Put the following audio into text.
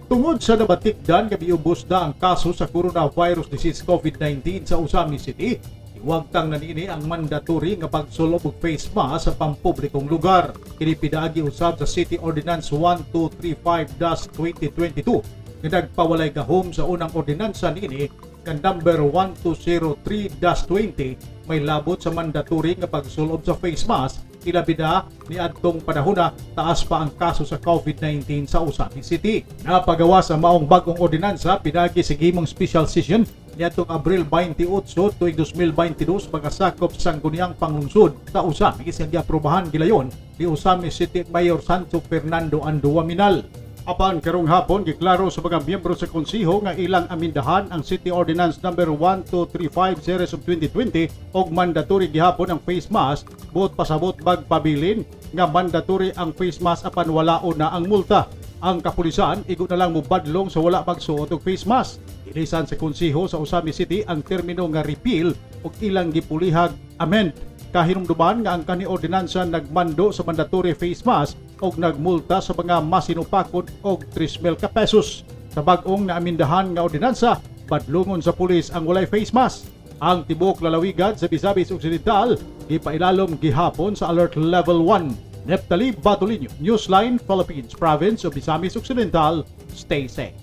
Tungod sa nabatikdan nga miubos na ang kaso sa coronavirus disease COVID-19 sa Ozamiz City, iwagtang na niini ang mandatory nga pagsulob og face mask sa pampublikong lugar. Kini pinaagi usab sa City Ordinance 1235-2022 nga nagpawalay gahom sa unang ordinansa niini nga number 1203-20 may labot sa mandatory nga pagsulob sa face mask, ilabi na niadtong panahona taas pa ang kaso sa COVID-19 sa Ozamiz City. Napagawa sa maong bagong ordinansa pinaagi sa gihimong special session niadtong Abril 28 tuig 2022, pagkasakop sa Sangguniang Panglungsod sa Ozamiz nga giaprobahan gilayon ni Ozamiz City Mayor Santo Fernando Andoa Minal. Apan karong hapon, giklaro sa mga miyembro sa konseho nga ilang amindahan ang City Ordinance number 1235 series of 2020 og mandatory gihapon ang face mask, buot pasabot magpabilin nga mandatory ang face mask apan wala na ang multa. Ang kapulisan igo na lang mobadlong sa wala magsuot og face mask. Ilisan sa konseho sa Ozamiz City ang termino nga repeal ug ilang gipulihag amend. Kahinumduman nga ang kani ordinansa nagmando sa mandatory face mask og nagmulta sa mga masinupakon og 3,000 ka pesos. Sa bag-ong naamindahan nga ordinansa, badlungon sa pulis ang walay face mask. Ang tibuok lalawigan sa Misamis Occidental gipailalom gihapon sa Alert Level 1. Neptali Batolino, Newsline Philippines, Province of Misamis Occidental. Stay safe.